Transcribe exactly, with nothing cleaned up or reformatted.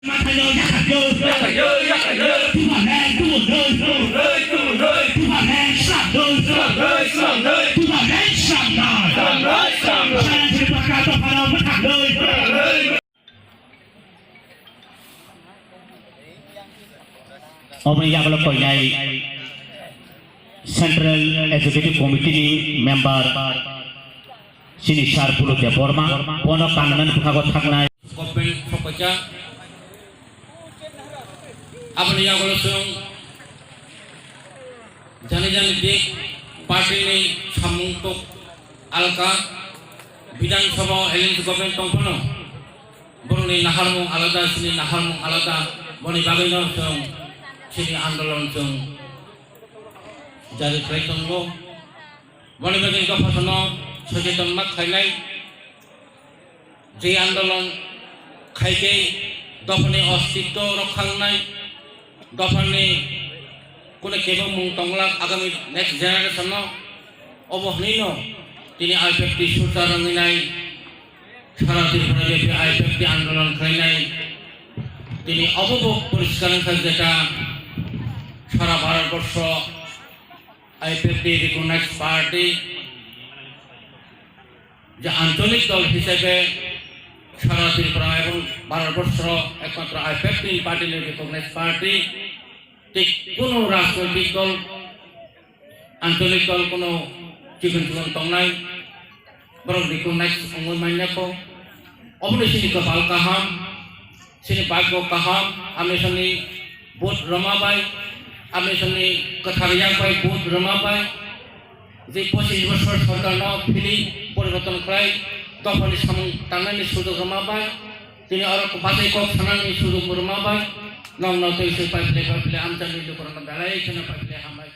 Oboni yagulo koinai Central Executive Committee ni member chini Sir Pulutya Borma, bono kangnani bwkhago thaknai. Government sokocha aboni yagulo chwng jani jani dik party ni samung tok alka Bidhan Sabha o alliance government tongphano. Borokni naharmung alada, chini naharmung alada, boni bagwino chwng chini andolon chwng jari khlai tongo. Boni bagwi dopha sono socheton ma khlainai, je andolon khaikhe dophani ostitto rokha wngnai. Dophani kune kebo mung tongla agami next generation no obo hwnwi no tini I P F T sulta rangwi nai sara Tripura B P I P F T andolon khlainai tini obo bo poriskar wngkha jeta sara Bharat borsho I P F T recognized party je ancholik dol hisabe sara Tripura ebong Bharat borsho ekmatro I P F T party ni recognized party. Tei kunu rajnoitik dol, ancholik dol kunu chikon chikon tongnai, borok recognize wngwi manya kho. Oboni chini kwpal kaham, chini bhagyo kaham, amni sani vote rwma bai, amni sani kwthar yak bai vote rwma bai, je pochis bosor sorkarno philwi poriborton khlai, dophani samung tangnani sujok rwma bai, tini oro bachai kok sanani sujok rwma bai, nokno twi se pai phle pai phle amchaini lukurokno belai kheno pai phle hambai.